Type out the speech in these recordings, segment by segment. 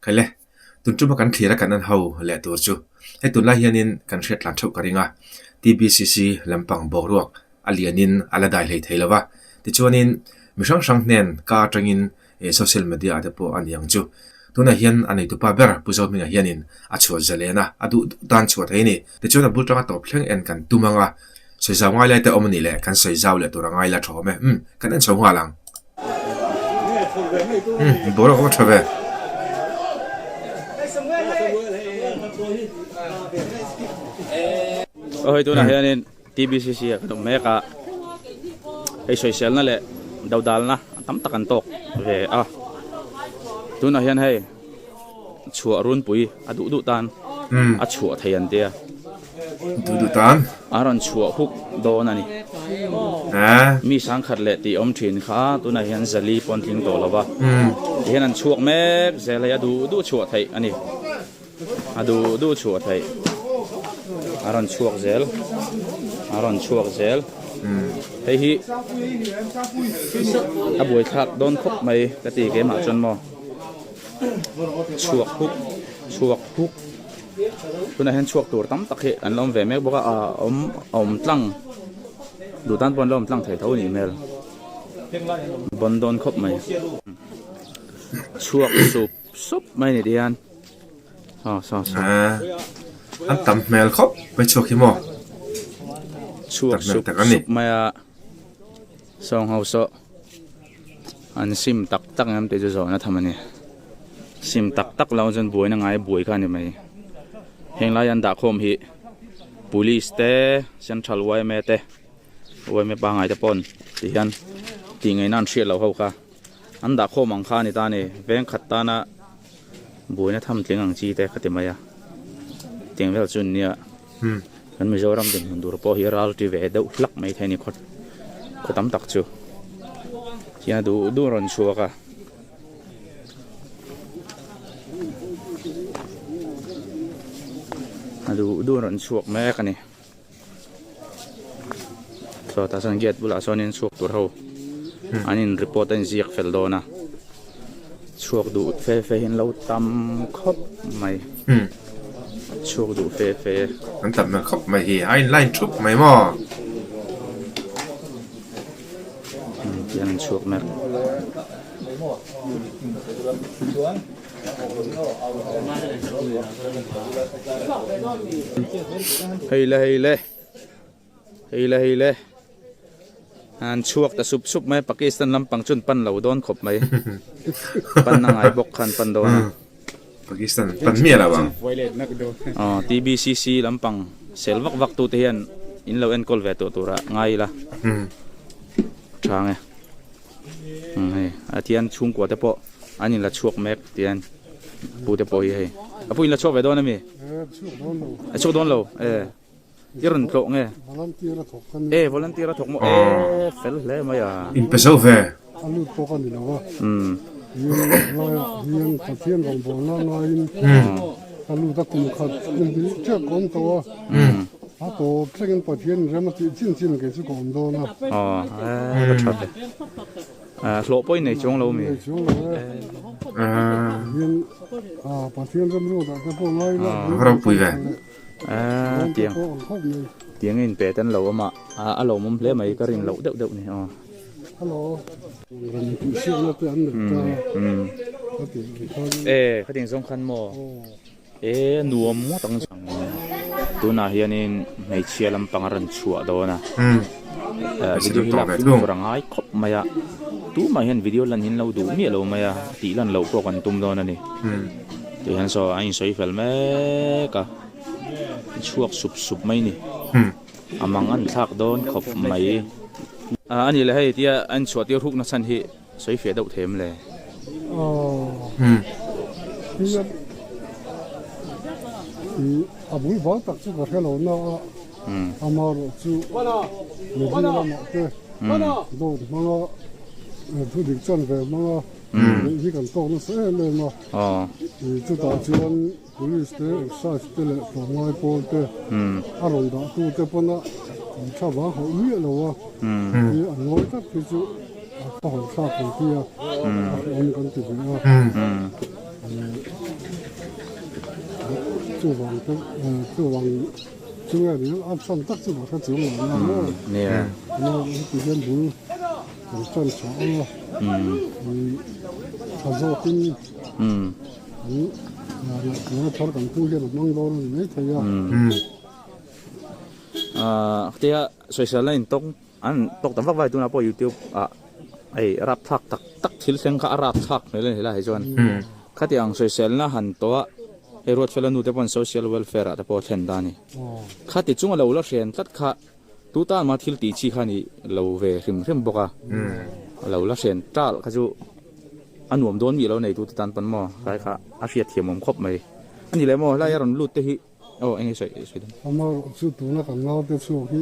Khaile, tun tuma kan thlir a kan en ho leh tur chu hei tunlai hianin kan hriat tlan theuh ka ring a, TBCC lampang boruak a lianin a la dai hlei thei lo va, tichuanin mi hrang hrang hnen ka atangin social media ah te pawh a ni ang chu. Tunah hian a neitupa ber Pu Zohminga hianin a chhuah zalen a, a duh duh tan chhuah thei a ni. Tichuan a bul tanga tawp thleng en kan tum ang a, sawi zau ngai lai te awm a nih leh kan sawi zau leh tur a ngai la tha awm e. Umm, kan en chho nghal ang. Umm, boruak a va tha ve. Aw hei tunah hianin TBCC ah kan awm mek a, hei sawiselna leh dodalna tam tak an tawk ve a, tunah hian hei chhuah runpui a duh duh tan a chhuah thei an tia. Duh duh tan. A rawn chhuah huk dawn a ni. Mi sangkhat leh tih awm thin kha tunah hian zali pawn tling tawh lo va, tihian an chhuak mek zel hei a duh duh chhuah theih a ni. A duh duh chhuah theih. A rawn chhuak zel. A rawn chhuak zel. Hei hi a buaithlak dawn khawp mai ka ti keimah chuan maw. Chhuak huk chhuak huk. Tunah hian chhuak tur tam tak hi an la awm ve mek bawk a, a awm a awm tlang duh tan pawh an la awm tlang thei tho a nih hmel. Bawn dawn khawp mai. Chhuak sup. Sup mai ni tihian aw saw saw. An tam hmel khawp mai chhuak hi maw. Chhuak sup sup mai a sawng ho saw an sim tak tak em tih chu zawhna tham a ni. Sim tak tak lo chuan buaina ngai buai kha a ni mai. Heng lai an dah khawm hi police te central yma te yma pangngai te pawn tihian tih ngaihna an hriat loh ho kha. An dah khawm ang kha a ni ta a ni, veng khat tana buaina tham tling ang chi te ka ti mai a, tiang vel chu nia kan Mizoram dinhmun tur pawh hi ral ti ve deuh hlak mai thei a ni khaw khaw tam tak chu tiang a duh duh rawn chhuak a. A duh duh rawn chhuak mek a ni. Saw tah chuan gate bulah sawnin chhuak tur ho an in report a inziak fel dawn a chhuak duh fe fe hi an lo tam khawp mai chhuak duh fe fe an tam hmel khawp mai hi a in line thup mai maw tiang an chhuak mek. Hei le hei le hei le hei le an chhuak ta sup sup mai Pakistan lampang chuan pan lo dawn khawp mai pan a ngai bawk khan pan dawn a Pakistan pan miah lo ang aw TBCC lampang sel vak vak tu te hian in lo enkawl ve tawh turah ngai ila tha nge. Hei a thian chhungkua te pawh an in la chhuak mek tian pu te pawh hi hei a pu in la chhuak ve dawn ami a chhuak dawn lo e i rawn tlawh nge e volunteer a thawk maw e fel hle mai a in pe zo ve a lut pawh a ni lo a hian pathian rawngbawlna ngaiin a lut a kum khat kum hnih chiah ka awm tawh a A tawp thlengin Pathian rem a tih chin chin kei chu ka awm dawn a. Aw ka tha ve. Hlawh pawh i nei chuang lo mi? Nei chuang lo e. Hian Pathian rem ruatah te pawh ngai ila. A ropui ve. Tiang tiang in pe tan lo awm a, a lawmawm hle mai ka rin loh deuh deuh ni aw. Hello. Ram tihsiakna te an nei ta. E khatin zawng khan maw? E nuam ngawt ang chu. Tunah hianin hmeichhia lampang a rawn chhuah dawn a. Video hi lak fimkhur a ngai khawp mai a. Tumah hian video lan hi an lo duh miah lo mai a, tih lan loh pawh kan tum dawn a ni. Tih hian saw a insawi fel mek a, a chhuak sup sup mai a ni. A mang an thlak dawn khawp mai. A nih leh hei tia a inchhuah tir hukna chhan hi. Sawi fiah deuh them le. A bul bal tak chu ka hre lo na a, amaherawh chu media lamah te dawt hmanga thu dik chan ve hmanga neih hi kan tawk nasa em em a, chutah chuan police te excise te leh tlawmngai pawl te a rawn dah tu te pawna an tha vang hauh miah lo a, hi an ngawi tlat hi chu a ka hawi thlak kan ti a, a hrehawm kan ti ve a. Chuvang te chuvang chu nge ni a chhan tak chu ka hre chiang lo nia maw. Nia. Nia heti hian bul kan tan tha ang a. Tha zawkin kan ngaihtuahna thar kan pu hian a hmang dawn a ni maithei a. Tia sawisel a intawk an tawk tam vak vai tunah pawh youtube ah hei rapthlak tak tak thil thleng kha a rapthlak hmel a ni helai hi chuan khatiang sawiselna han tawh a hei Ruatfela nu te pawn social welfare ah te pawh a thlen ta a ni khati chunga lo la hren tlat kha tu tan mah thil tih chi kha a ni lo ve hrim hrim bawk a a lo la hren tal kha chu a nuam dawn mi lo nei tu te tan pawn maw tlai kha a hriatthiam awm khawp mai a ni leh maw helai a rawn lut te hi. Aw eng nge sawi sawi dawn. Amaherawh chu tuna kan naute chhuak hi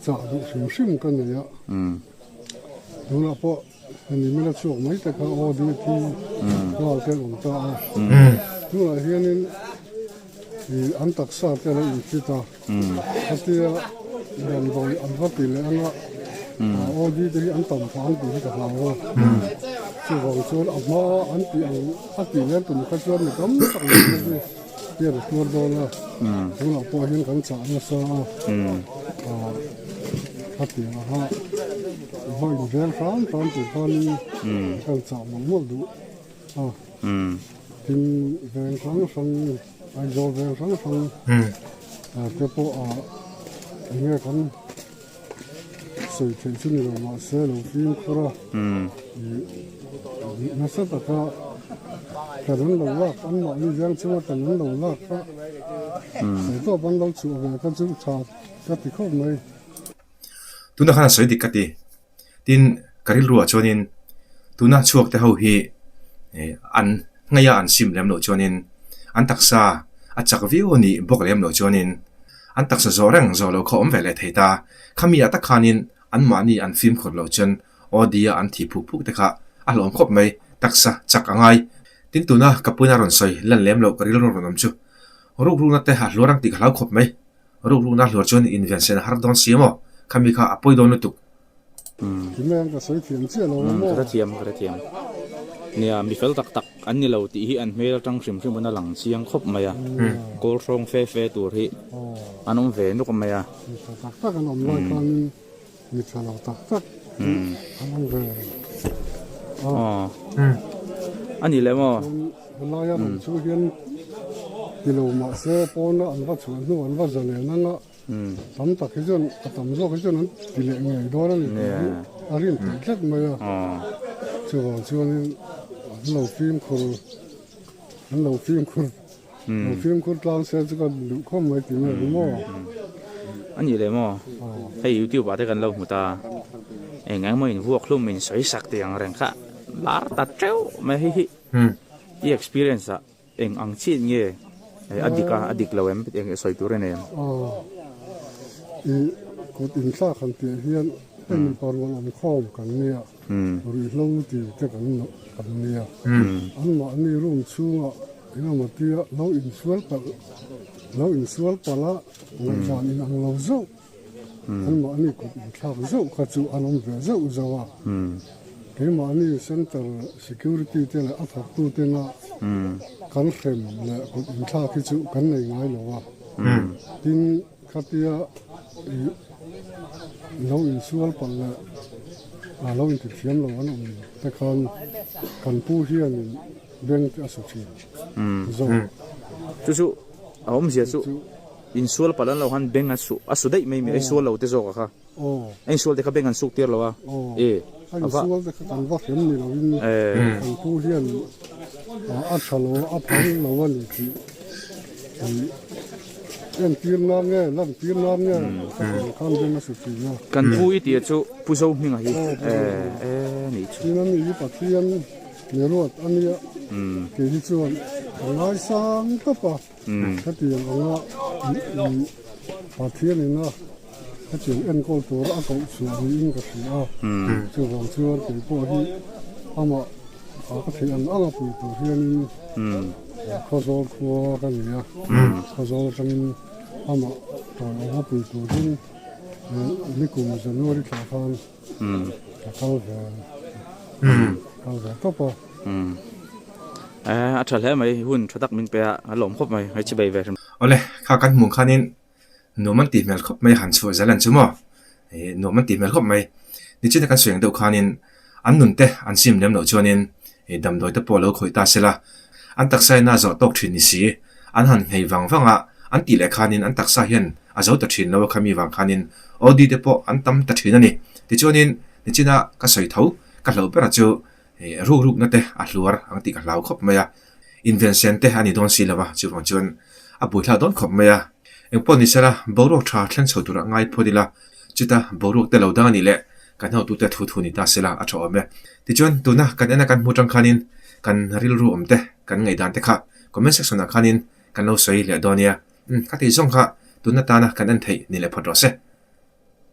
chah duh hrim hrim ka nei a. Tunah pawh hemi mela chhuak mai te kha ODP nghal te an awm ta a. Tunah hianin ih an taksa te a lo infit a. Khatia damdawi an va ti leh anga OD te hi an tam phah ang tih hi ka hlau a. Chuvang chuan a hma an tih ang a tih leh tum kha chuan mi tam tak mai te hi Hian a tuar dawn a, tunah pawh hian kan chah nasa a, a piah aha va invel hram hram tur khanin kan chah mawlh mawlh duh a, tin veng hrang hrang Aizawl veng hrang hrang te pawh eng nge kan sawi theih chu ni lo mahse lo fimkhur a ih nasa taka kan an lo lak an mahni veng chunga kan an lo lak kha sawi tawp an lo chhuah ve kha chu tha ka ti khawp mai. Tunah khan a sawi dik ka ti. Tin, ka rilruah chuanin tuna chhuak te ho hi an ngaih a an sim lem loh chuanin an taksa a chak viau a nih bawk lem loh chuanin an taksa zawh reng zawh loh kha awm ve leh thei ta. Khami ah tak khanin anmahni an fimkhur loh chuan OD a an thih phuk phuk te kha a hlawm khawp mai, taksa chak a ngai. Tin, tuna ka puina rawn sawi lan lem loh ka rilru rawn awm chu rukrukna te a hluar ang tih ka hlau khawp mai. Rukrukna hluar chuan invensen a har dawn si maw? Khami kha a pawi dawn lutuk. Tinge ka sawi thiam chiah lo maw? Ka hrethiam, ka hrethiam. Nia, mi fel tak tak an ni lo tih hi an hmel atang hrim hrim pawn a lang chiang khawp mai a. Kawl hrawng fe fe tur hi an awm ve nuk mai a. Mi tha tak tak an awm lai khanin mi tha lo tak tak an awm ve. Aw. A ni leh maw? Helaia rawn chu hian ti lo mahse pawna an va chhuah hnu an va zalen anga tam tak hi chuan a tam zawk hi chuan an ti leh ngei dawn a ni tih hi a rin theih tlat mai a. Chuvang chuanin an lo fimkhur an lo fimkhur lo fimkhur tlang se chu ka duh khawp mai ti mai ang maw. A nih leh maw? Hei youtube ah te kan lo hmu ta eng eng maw in vuak hlum in sawi sak tih ang reng kha lar ta teuh mai hei hi. I experience ah eng ang chiah nge a dik a, a dik lo em eng sawi tur a nei em? Aw, i kut inthlak han tih hian hei mipa rual awm khawm kan nia, ruihhlo ti te kan kan nia. Anmahni room chhungah engemaw tia lo insual palh lo insual palh a ngaihdan inang lo zauh. Anmahni kut inthlak zauh kha chu an awm ve zauh zauh a, keimahni centre security te leh a thawktu tena kan hrem leh kut inthlak hi chu kan nei ngai lo a, tin khatia ih lo insual palh leh lo intithiam lo an awm te khan kan pu hianin bank te a su thin zawk. Chu chu a awmzia chu. Insual palh an lo han beng a su a su daih mai mai a insual lo te zawk a kha a insual te kha beng an suk tir lo a e a insual te kha kan va hrem ni lo in kan pu hian a tha lo a phal lo a ni tih entir nan nge lan tir nan nge ka khan beng a su thin a. Kan pu i tih chu Pu Zohminga hi e e nih chu. Tin ani hi Pathian mi ruat a nia kei hi chuan ka ngaisang tawp a. Hetiang anga Pathian ina hetiang enkawl tur a koh chhuah niin ka hria a, chuvang chuan kei pawh hi amah ka theih ang anga pui tur hianin Khawzawl khua ka nei a, Khawzawl atangin amah tawi anga pui turin nikum January thla khan ka kal ve, kal ve tawp a. A tha hle mai, hun tha tak min pe a, a lawm khawp mai, hei chibei ve hrim. Awle, kha kan hmuh khanin nuam an tih hmel khawp mai han chhuah zel an chu maw? Nuam an tih hmel khawp mai. Nichina kan sawi ang deuh khanin an nun te an sim lem loh chuanin damdawi te pawh lo khawih ta se la, an taksa in a zawh tawk thin ni si, an han nghei vang vang a, an tih leh khanin an taksa hian a zo ta thin lo a khami vang khanin OD te pawh an tam ta thin a ni. Tichuanin nichina ka sawi tho ka hlauh ber a chu Ruk rukna te a hluar ang tih ka hlau khawp mai a, invensen te a ni dawn si lo a, chuvang chuan a buaithlak dawn khawp mai a. Engpawh ni sela, boruak tha thleng chho turah ngai phawt ila, chuta boruak te lo dang a nih leh kan hotute thu thu ni ta sela a tha awm e. Tichuan, tuna kan ena kan hmu tang khanin kan rilru awm te, kan ngaihdan te kha comment section ah khanin kan lo sawi leh dawn nia. Umm, ka tih zawng kha tuna tana kan en theih ni leh phawt rawh se.